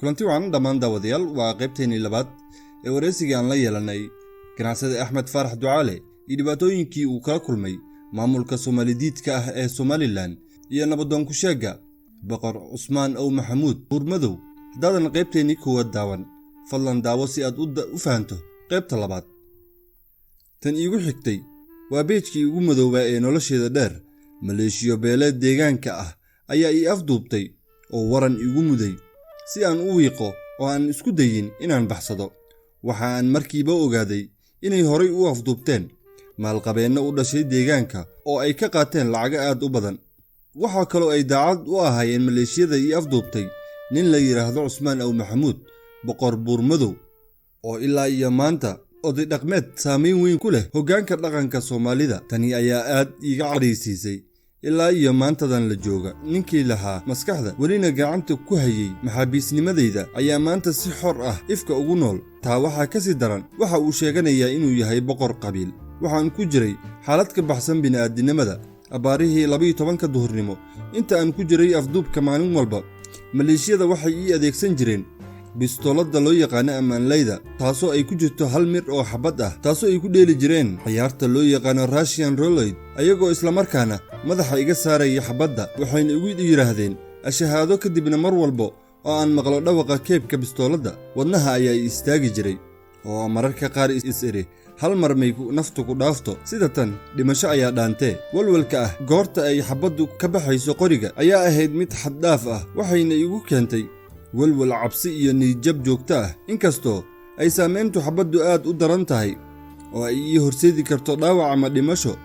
Kulanti wacan dhammaan daawadayaal. Waa qaybteennii labaad ee waraysigii aan la yeelanay ganacsade Axmed Faarax Ducaale iyo dhibaatooyinkii uu kala kulmay maamulka Soomaalidiidka ah ee Somaliland iyo nabadoon ku-sheegga Boqor Cusmaan Ow Maxamuud Buurmadow. Haddaadan qaybteennii koowaad daawan, fadlan daawo si aad u fahanto qaybta labaad. Tan iigu xigtay waa page-kii ugu madoobaa ee nolosheeda dheer. Maleeshiyo beeleed deegaanka ah ayaa ii afduubtay oo waran igu muday si aan u wiiqo oo aan isku dayin inaan baxsado. Waxa aan markiiba ogaaday inay horay u afduubteen maalqabeenno u dhashay deegaanka oo ay ka qaateen lacago aad u badan. Waxaa kaloo ay daacad u ahaayeen maleeshiyada ii afduubtay nin la yidhaahdo Cusmaan Aw Maxamuud, Boqor Buurmadow, oo ilaa iyo maanta oday dhaqmeed saamayn weyn ku leh hoggaanka dhaqanka Soomaalida. Tani ayaa aad iiga cadhaysiisay. Ilaa iyo maantadan la jooga, ninkii lahaa maskaxda welina gacanta ku hayay maxaabiisnimadayda ayaa maanta si xor ah ifka ugu nool. Taa waxaa ka sii daran, waxa uu sheeganayaa inuu yahay boqor qabiil. Waxaan ku jiray xaalad ka baxsan bini'aadinimada. Abbaarihii 12-ka duhurnimo, inta aan ku jiray afduubka, maalin walba maleeshiyada waxay ii adeegsan jireen bistooladda loo yaqaano ammaanlayda, taasoo ay ku jirto hal mir oo xabad ah, taasoo ay ku dheeli jireen ciyaarta loo yaqaano Russian roulette, ayagoo islamarkaana madaxa iga saaraya xabadda. Waxayna igu yidhaahdeen ashahaado. Kadibna mar walba oo aan maqlo dhawaqa keebka bistooladda, wadnaha ayaa i istaagi jiray, oo mararka qaar is idhi, hal mar may naftu ku dhaafto, sida tan dhimasho ayaa dhaantee. Walwalka ah goorta ay xabaddu ka baxayso qoriga ayaa ahayd mid xaddhaaf ah, waxayna igu keentay walwal, cabsi iyo niyadjab joogto ah. Inkastoo ay saamayntu xabaddu aad u daran tahay oo ay ii horseedi karto dhaawac ama dhimasho,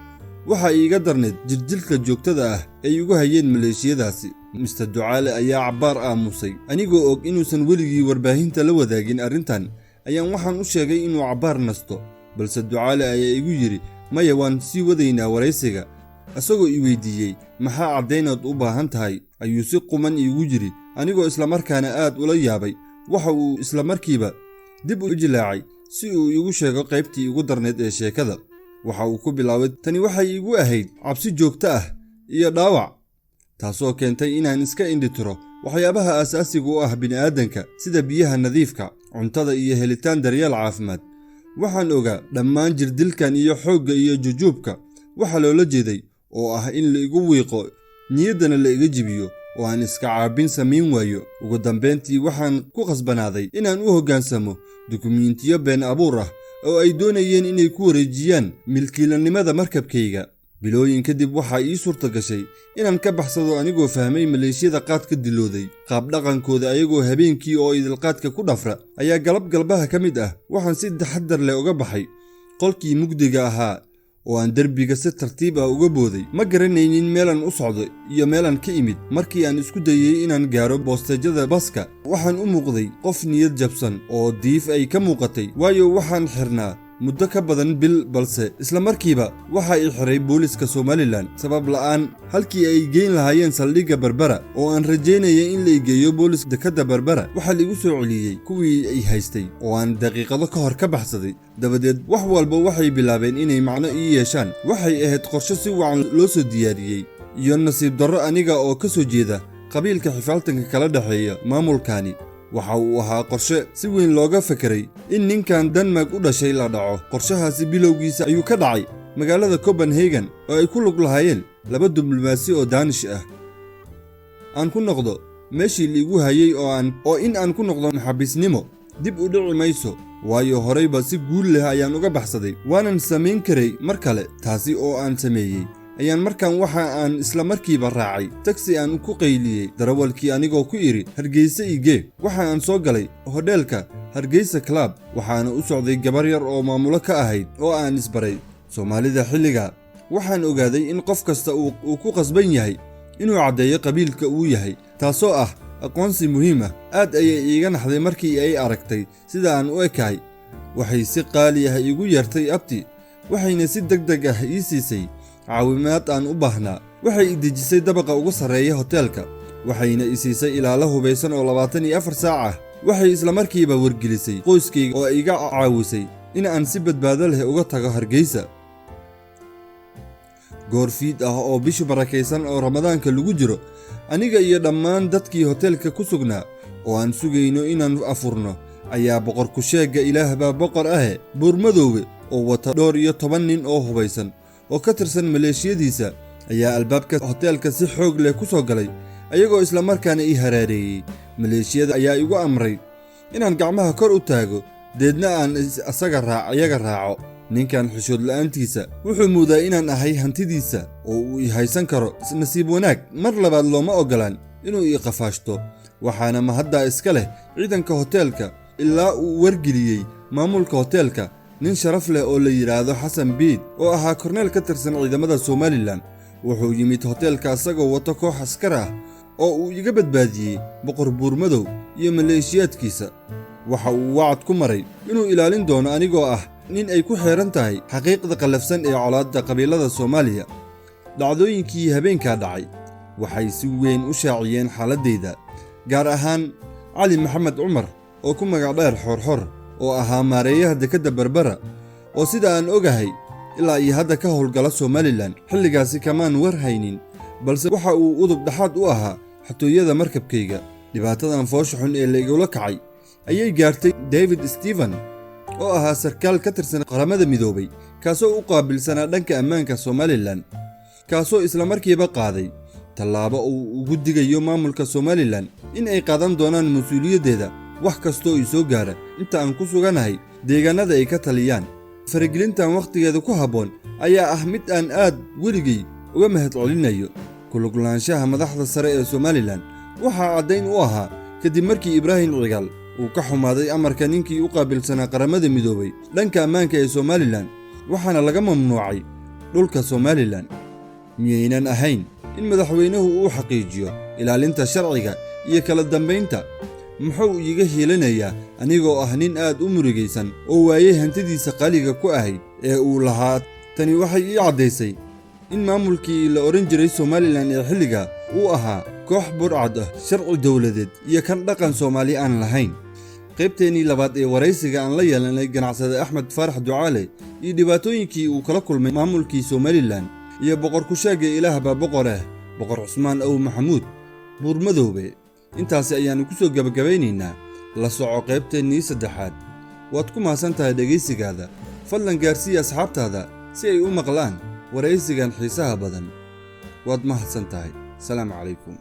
waxa iiga darnayd jirdilka joogtada ah ay igu hayeen maleeshiyadaasi. Mister Ducaale ayaa cabbaar aamusay. Anigoo og inuusan weligii warbaahinta la wadaagin arrintan, ayaan waxaan u sheegay inuu cabbaar nasto, balse Ducaale ayaa igu yidhi, "Maya, waan sii wadaynaa waraysiga." Isagoo i weydiiyey, "Maxaa caddaynood u baahan tahay?" ayuu si quman iigu yidhi. Anigoo islamarkaana aad ula yaabay, waxa uu islamarkiiba dib u jilaacay si uu iigu sheego qaybtii igu darnayd ee sheekada. Waxa uu ku bilaabay, "Tani waxay iigu ahayd cabsi joogto ah iyo dhaawac, taasoo keentay inaan iska indhitiro waxyaabaha aasaasiga u ah bini'aadanka, sida biyaha nadiifka, cuntada iyo helitaan daryeel caafimaad. Waxaan ogaa dhammaan jirdilkan iyo xoogga iyo jujuubka waxa loola jeeday, oo ah in la igu wiiqo, niyaddana la iga jibiyo, oo aan iska caabin samayn waayo. Ugu dambayntii waxaan ku khasbanaaday inaan u hoggaansamo dukumiintiyo been abuur ah oo ay doonayeen inay ku wareejiyaan milkiilanimada markabkayga. Bilooyin kadib waxaa ii suurta gashay inaan ka baxsado, anigoo fahmay maleeshiyada qaadka dilooday qaabdhaqankooda, ayagoo habeenkii oo idilqaadka ku dhafra. Ayaa galab galbaha ka mid ah waxaan si taxaddar leh uga baxay qolkii mugdiga ahaa oo aan derbiga si tartiib ah uga booday. Ma garanaynin meelaan u socdo iyo meelaan ka imid. Markii aan isku dayey inaan gaaro boosteejada baska, waxaan u muuqday qof niyad jabsan oo diif ay ka muuqatay, waayo waxaan xirnaa muddo ka badan bil. Balse isla markiiba waxa i xiray booliska Somaliland sabab la'aan. Halkii ay geyn lahaayeen saldhigga Berbera, oo aan rajaynaya in la igeeyo boolis dekadda Berbera, waxaa laigu soo celiyey kuwii ay haystay oo aan daqiiqado ka hor ka baxsaday. Dabadeed wax walba waxay bilaabeen inay macno ii yeeshaan. Waxay ahayd qorshe si wacan loo soo diyaariyey iyo nasiib darro aniga oo ka soo jeeda qabiilka xifaaltanka kala dhexeeya maamulkani. Waxa uu ahaa qorshe si weyn looga fekeray in ninkan Denmark u dhashay la dhaco. Qorshahaasi bilowgiisa ayuu ka dhacay magaalada Copenhagen, oo ay ku lug lahaayeen laba diblomaasi oo Daanish ah. Aan ku noqdo meeshii liigu hayay oo in aan ku noqdo maxaabiisnimo dib u dhici mayso, waayo horayba si guul leh ayaan uga baxsaday, waanan samayn karay mar kale. Taasi oo aan sameeyey ayaan markan waxa aan isla markiiba raacay tagsi aan ku qayliyey darawalkii, anigoo ku idhi, "Hargeysa igee." Waxa aan soo galay hodheelka Hargeysa Club, waxaana u socday gabar yar oo maamulo ka ahayd oo aan isbaray Soomaalida xilliga. Waxaan ogaaday in qof kasta uu ku qasban yahay inuu caddeeyo qabiilka uu yahay, taasoo ah aqoonsi muhiim ah. Aad ayay iiga naxday markii ay aragtay sida aan u ekahay. Waxay si qaali ah iigu yeertay abti, waxayna si deg deg ah ii siisay caawimaad aan u baahnaa. Waxay i dejisay dabaqa ugu sarreeya hoteelka, waxayna i siisay ilaalo hubaysan oo 24 saac ah. Waxay islamarkiiba wargelisay qoyskayga oo iga caawisay in aan si badbaado leh uga tago Hargeysa. Goor fiid ah oo bishu barakaysan oo Ramadaanka lagu jiro, aniga iyo dhammaan dadkii hoteelka ku sugnaa oo Oo aan sugayno inaan afurno ayaa boqor ku-sheegga Ilaah baa boqor ahe, Buurmadoobe, oo wata dhowr iyo toban nin oo hubaysan oo ka tirsan maleeshiyadiisa ayaa albaabka hoteelka si xoog leh ku soo galay, ayagoo islamarkaana ii haraareeyey. Maleeshiyada ayaa igu amray inaan gacmaha kor u taago, deedna aan asaga iyaga raaco. Ninkan xishood la'aantiisa wuxuu moodaa inaan ahay hantidiisa oo uu i haysan karo. Nasiib wanaag, mar labaad looma oggolaan inuu ii qafaashto, waxaana mahaddaa iska leh ciidanka hoteelka, ilaa uu wargeliyey maamulka hoteelka nin sharaf leh oo la yidhaahdo Xasan Biid, oo ahaa korneel ka tirsan ciidamada Somalilan. Wuxuu yimid hoteelka isagoo wato koox askar ah oo uu iga badbaadiyey Boqor Buurmadow iyo maleeshiyaadkiisa. Waxa uu wacad ku maray inuu ilaalin doono anigoo ah nin ay ku xeeran tahay xaqiiqda qallafsan ee colaadda qabiilada Soomaaliya. Dhacdooyinkii habeenkaa dhacay waxay si weyn u shaaciyeen xaaladdayda, gaar ahaan Cali Maxamed Cumar oo ku magac dheer Xoorxor, oo ahaa maareeyaha dekedda Berbera, oo sida aan ogahay ilaa iyo hadda ka howlgala Somalilan. Xilligaasi kamaan war haynin, balse waxa uu udub dhexaad u ahaa xatooyada markabkayga. Dhibaatadan foosha xun ee la igula kacay ayay gaartay David Stephen, oo ahaa sarkaal ka tirsan Qaramada Midoobay, kaasoo u qaabilsanaa dhanka ammaanka Somalilan, kaasoo islamarkiiba qaaday tallaabo uu ugu digayo maamulka Somalilan in ay qaadan doonaan mas-uuliyaddeeda wax kastoo i soo gaara inta aan ku suganahay deegaannada ay ka taliyaan. Faragelintan wakhtigeeda ku habboon ayaa ah mid aan aad weligay uga mahadcelinayo. Ku luglaanshaha madaxda sare ee Somalilan waxaa caddayn u ahaa kadib markii Ibraahim Cigaal uu ka xumaaday amarka ninkii u qaabilsanaa Qaramada Midoobay dhanka ammaanka ee Somalilan, waxaana laga mamnuucay dhulka Somalilan. Miyaynan ahayn in madaxweynuhu uu xaqiijiyo ilaalinta sharciga iyo kala dambaynta? Muxuu iiga hiilinayaa anigoo ah nin aad u murugaysan oo waayey hantidiisa qaaliga ku ahayd ee uu lahaa? Tani waxay ii caddaysay in maamulkii la odhan jiray Somalilan ee xilliga uu ahaa koox burcad ah, sharci dowladeed iyo kan dhaqan Soomaali aan lahayn. Qaybteennii labaad ee waraysiga aan la yeelanay ganacsade Axmed Faarax Ducaale iyo dhibaatooyinkii uu kala kulmay maamulkii Somalilan iyo boqor ku-sheegga Ilaah baa boqor ah, Boqor Cusmaan Ow Maxamuud Buurmadoobe, intaasi ayaannu ku soo gebagabaynaynaa. La soco qaybteennii saddexaad. Waad ku mahadsan tahay dhegaysigaada. Fadlan gaarsiiya asxaabtaada si ay u maqlaan waraysigan xiisaha badan. Waad mahadsan tahay. Salaamu calaykum.